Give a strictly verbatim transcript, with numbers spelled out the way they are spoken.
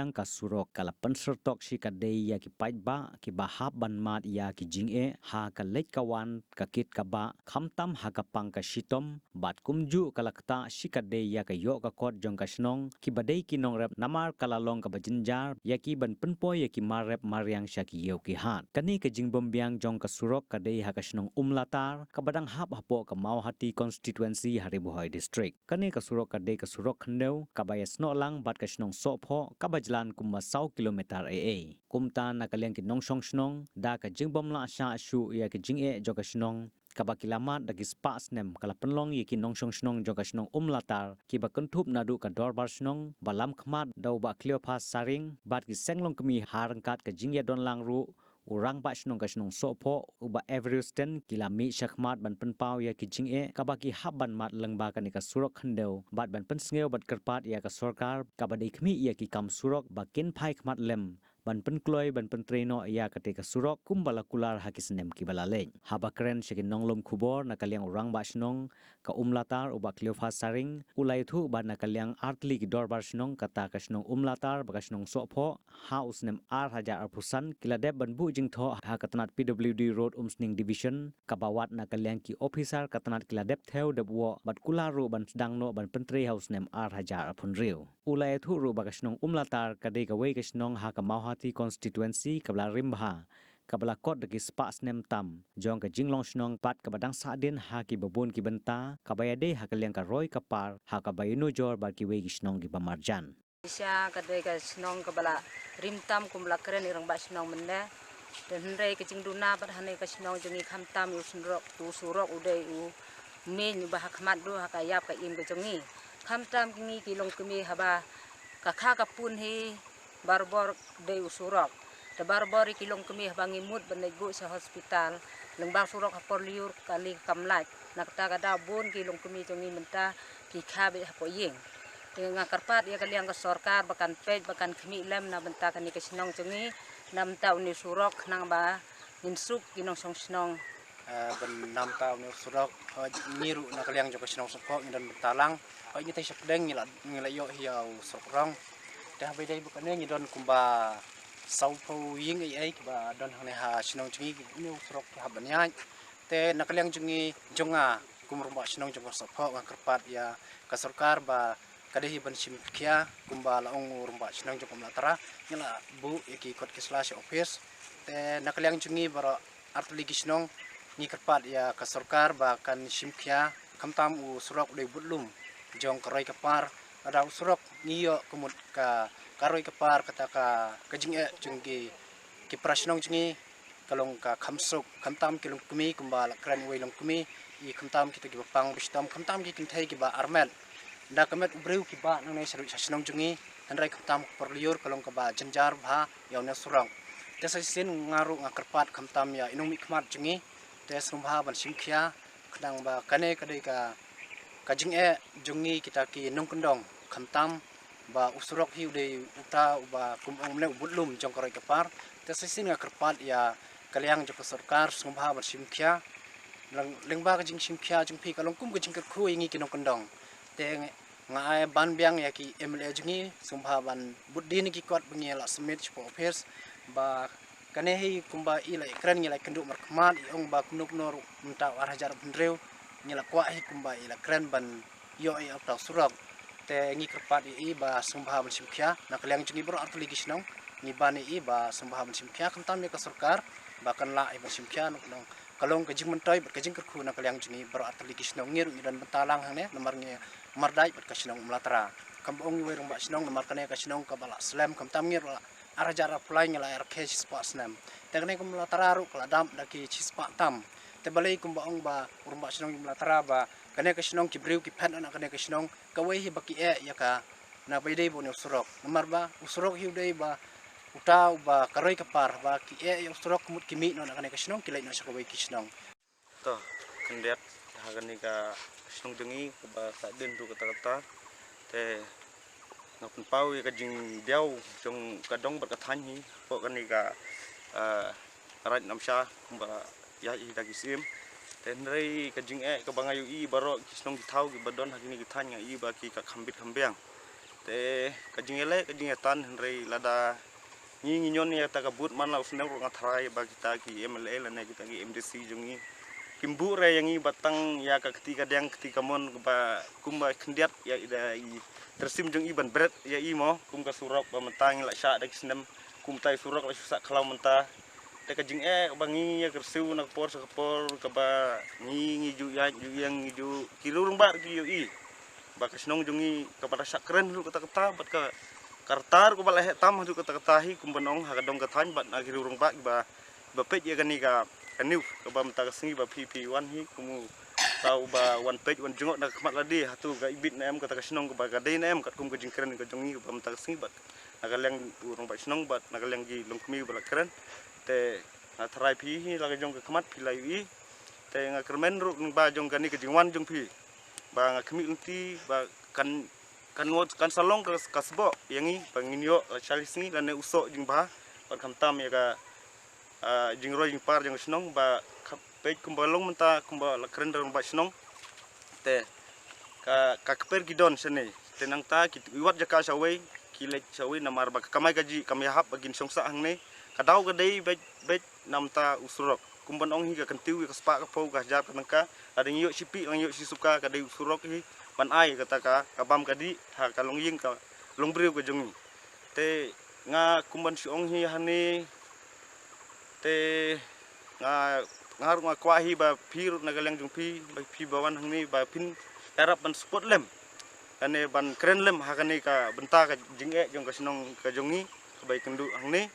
Ka surok ka la pynsyrtok shikatdei ïa ki paidbah kiba hap ban mad ïa ki jingeh ha ka leit ka wan, ka kit ka bah, khamtam ha ka pang ka shitom, bad kumjuh ka la ktah shikatdei ïa ka ïoh ka kot jong ka shnong kiba dei ki nongrep, namar ka la long kaba jynjar ïa ki ban pynpoi ïa ki mar rep mar riang sha ki ïew ki hat. Kane ka jingbymbiang jong ka surok ka dei ha ka shnong Umlatar kaba dang hap hapoh ka Mawhati constituency ha Ri Bhoi District. Kane ka surok ka dei ka surok khyndew kaba ïasnoh lang bad ka shnong Sohphoh kaba jlan kumba saw kilometer ei ei. Kumta na ka liang ki nongshong shnong, da ka jingbym lah shah shuh ïa ka jingeh jong ka shnong kaba ki la mad da ki spah snem, ka la pynlong ïa ki nongshong shnong jong ka shnong Umlatar kiba kynthup naduh ka dorbar shnong ba lam khmat da u Bah Cleophas Saring bad ki seng longkmie, ha ryngkat ka jingïadon lang ruh u rangbah shnong ka shnong Sohphoh, u Bah Evereston, ki la mih shakhmat ban pynpaw ïa ki jingeh kaba ki hap ban mad lyngba kane ka surok khyndew bad ban pynsngew bad kyrpad ïa ka sorkar kaba dei khmih ïa ki kam surok ba kin phai khmat lem ban pynkloi ban pyntrei noh ïa kata ka surok kumba la kular ha ki snem kiba la leit. Haba kren sha ki nonglum khubor na ka liang u rangbah shnong ka Umlatar, u Bah Cleophas Saring, u la ïathuh ba na ka liang artylli ki dorbar shnong, kata ka shnong Umlatar bad ka shnong Sohphoh, ha u snem ar hajar arphew san ki la dep ban buh jingthoh ha ka tnat P W D Road Umsning Division, kaba wat na ka liang ki ophisar ka tnat ki la dep thew dep woh bad kular ruh ban sdang noh ban pyntrei ha u snem ar hajar arphew hynriew. U la ïathuh ruh ba ka shnong Umlatar ka dei kawei ka shnong ha ka Mawhati constituency kaba la rim bha, kaba la kot da ki spah snem tam jong ka jinglong shnong bad kaba dang sahdien ha kiba bun ki bynta, kaba ïadei ha ka liang ka roi ka par ha kaba ïanujor bad kiwei ki shnong kiba marjan. Shisha ka dei ka shnong kaba la rim tam kum ba la kren i rangbah shnong mynne. Te hynrei ka jingduna bad hangne ka shnong jong ngi khamtam u surok, u surok u dei u meiñ uba ha khmat duh ha ka ïap ka im ka jong ngi. Khamtam ki ngi ki longkmie haba ka kha ka pun hi, barabor dei u surok. Te barabor ïa ki longkmie haba ngi mut ban leit buh sha hospital, lyngba surok ha por lyiur kali kam lait. Na kata ka daw bun ki longkmie jong ngi mynta ki kha beit hapoh ïing. Te nga kyrpad ïa ka liang ka sorkar ba kan peit ba kan khmih lem na bynta kane ka shnong jong ngi, na bynta une u surok, khnang ba ngin suk ki nongshong shnong. Eh, ban na bynta une u surok, hooid ngi ruh na ka liang jong ka shnong Sohphoh ngi don bynta lang. Hooid ngi tei shapdeng ngi la, ngi la ïoh hi ïa u surok rong. Te haba ïadei bad kane ngi don kumba sawphew ïing ei ei kiba don hangne ha shnong jong ngi, une u surok ki hap ban ïaid. Te na ka liang jong ngi, jong nga kum u rangbah shnong jong ka Sohphoh nga kyrpad ïa ka sorkar ba ka dei hi ban shim khia kumba la ong u rangbah shnong jong ka Umlatar, ngi la buh ïa ki kot ki sla sha ophis. Te na ka liang jong ngi baroh artylli ki shnong ngi kyrpad ïa ka sorkar ba kan shim khia, khamtam u surok u dei u budlum jong ka roi ka par. Lada u surok ngi ïoh ka mut ka, ka roi ka par, kata ka, ka jingeh jong ki, ki para shnong jong ngi ka long ka kham suk, khamtam ki longkmie kumba la kren uwei longkmie, i khamtam kita kiba pang ba shitom, khamtam ki kynthei kiba armet. Da ka met u briew ki bah nangne sha, sha shnong jong ngi, hynrei khamtam ka por lyiur ka long kaba jynjar bha ïa une u surok. Te sa shisien nga ruh nga kyrpad khamtam ïa i nongmihkhmat jong ngi, te sngewbha ban shim khia, khnang ba kane ka dei ka, ka jingeh jong ngi kita ki nongkyndong, khamtam ba u surok hi u dei uta uba kum ong mynne u budlum jong ka roi ka par. Te sa shisien nga kyrpad ïa ka liang jong ka sorkar sngewbha ban shim khia. Lyng-, lyngba ka jingshim khia jong phi ka long kum ka jingkyrkhu ïa ngi ki nongkyndong. Te nga ai ban biang ïa ki M L A jong ngi sngewbha ban bud dien ïa ki kot ba ngi la submit shapoh ophis ba kane hi kumba i la ïakren ngi la ïakynduh markhmat, i ong ba kumno kumno ruh mynta u ar hajar arphew hynriew ngi la kwah hi kumba i la kren ban ïoh ïa uta u surok. Te ngi kyrpad ïa i ba sngewbha ban shim khia na ka liang jong ngi baroh artylli ki shnong, ngi ban ïa i ba sngewbha ban shim khia, khamtam ïa ka sorkar ba kan lah ïa ban shim khia, na ka long, ka long ka jingmyntoi bad ka jingkyrkhu na ka liang jong ngi baroh artylli ki shnong. Ngi ruh ngi don bynta lang hangne namar ngi mardait bad ka shnong Umlatar. Kumba ong uwei u rangbah shnong, namar kane ka shnong kaba la slem, khamtam ngi ruh la ar hajar arphew lai ngi la ïarakhe shispah snem. Te kane ka Umlatar ruh ka la dap da ki shispah tam. Te balei kumba ong ba u rangbah shnong Umlatar ba kane ka shnong ki briew ki phet noh na kane ka shnong, kawei hi ba ki eh ïa ka, na ba ïadei bad une u surok. Namar ba u surok hi u dei ba uta uba ka roi ka par, ba ki eh ïa u surok ka mut ki mih noh na kane ka shnong ki leit noh sha kawei ki shnong. To, khyndiat ha kane ka shnong jong ngi kaba sahdien ruh katta katta. Te nga pynpaw ïa ka jingdiaw jong ka dong bad ka thaiñ hi hapoh kane ka, ah, Raid Namsha kumba ïaid hi da ki syiem. Te hynrei ka jingeh kaba nga ïohi baroh ki shnong ki thaw kiba don ha kine ki thaiñ nga ïohi ba ki ka kham bit kham biang. Te ka jingïaleh ka jingïatan, hynrei lada ngi ngi ñion ïa kata ka vote man la u snem ruh nga tharai ba kita ki M L A lane kita ki M D C jong ngi kim buh re ïa ngi ba tang ïa ka kti ka diang kti ka mon ba kumba khyndiat ïa i da i tyrsim jong i ban bret ïa i mo, kum ka surok ba mynta ngi la shah da ki snem, kumta i surok la shu sah khlaw mynta. Te ka jingeh ba ngi ïa kyrsiew na ka por sha ka por kaba ngi ngi ju ïaid ju ïeng ngi ju ki riew rangbah ki ïohi ba ka shnong jong ngi kaba da shah kren ruh kata kata bad ka ka rta ruh kaba la heh tam haduh kata kata hi, kumba ong ha ka dong ka thaiñ bad na ki riew rangbah kiba ba peit ïa kane ka ka news kaba mynta ka sngi ba phi phi wan hi, kum u ba u ba wan peit wan jngoh na ka khmat lade hato ka ibit ne em kata ka shnong kaba ka dei ne em katkum ka jingkren ka jong ngi kaba mynta ka sngi bad na ka liang u rangbah shnong bad na ka liang ki longkmie ba la kren. Te nga tharai phi hi la ka jong ka khmat phi la ïohi. Te nga kyrmen ruh lyngba jong kane ka jingwan jong phi ba nga khmih lynti ba kan kan ngot kan sa long ka ka sboh ïa ngi ba ngin ïoh la shali sngi lane u soh jingbha bad khamtam ïa ka ah, jingroi jingpar jong ka shnong ba ka peit kumba long mynta kumba la kren da u rangbah shnong. Te ka ka kper ki don shane te nangta ki wat jaka shawei ki leit shawei namar ba ka kamai kajih kam ïahap ba kin shong sah hangne. Ka daw ka dei beit beit namta u surok kumba ong hi ka kyntiew ïa ka spah ka phew ka hajar ka tyngka. Lada ngi ïoh shi pih ngi ïoh shi suka ka dei u surok hi ban ai kata ka ka bam ka dih ha ka longïing ka longbriew ka jong ngi. Te nga kumban shu ong hi hangne te nga nga ruh nga kwah hi ba phi ruh na ka liang jong phi ba phi ba wan hangne ba phin ïarap ban support lem kane ban kren lem ha kane ka bynta ka jingeh jong ka shnong ka jong ngi kaba ïakynduh hangne.